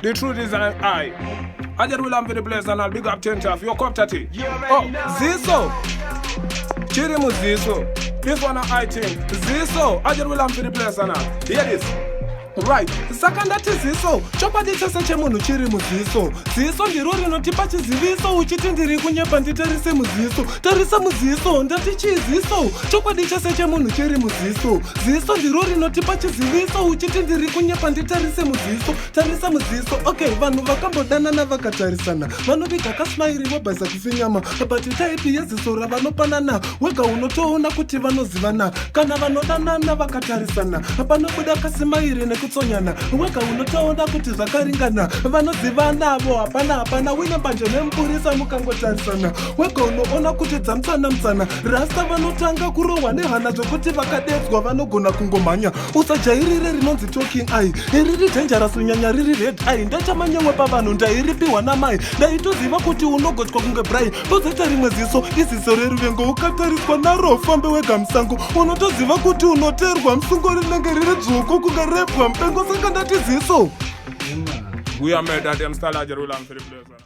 The truth is I. I just will for the place and I'll big up 10 tough. Your cup tatty. Oh, Ziso. Chirimu Ziso. This one I think. Ziso. I just will for the place and I'll. Hear this. Right, saka ndati ziso, chokwadi chese chemunhu chiri muziso. Ziso ndiro rinotipa chiziviso, uchiti ndiri kunyepa nditarise muziso. Tarisa muziso, ndati chiziso, chokwadi chese chemunhu chiri muziso. Ziso ndiro rinotipa chiziviso, uchiti ndiri kunyepa nditarise muziso. Tarisa muziso. Okay, vanhu vakambodanana vakatarisana, vanoviga kasmile vobhaisa kufinyama, but type yeziso ravanopanana, wega unotoona kuti vanozivana. Kana vanodanana vakatarisana, panobuda kasmile nekutsonyana, wega unotoona kuti zvakaringana, vanozivanavo. Hapana, hapana wine mbanje nemupurisa, mukangotarisana wega unoona kuti dzamutsana mutsana. Rasta vanotanga kurohwa nehana zvokuti vakadedzwa vanogona kungomhanya. Usajairire rinonzi talking eye, riri dangerous kunyanya riri red eye. Ndachamanyemwe pavanhu, ndairipiwa namai, ndaitoziva kuti unogotywa kunge brai. Pozoita rimwe ziso, iziso reruvengo, ukatariswa naro fambe wega musango, unotoziva kuti unoterwa musungo, rinenge riri dzvuku kunge rebwa mupengo. Saka ndati ziso. We are murder them style. I just will for the place.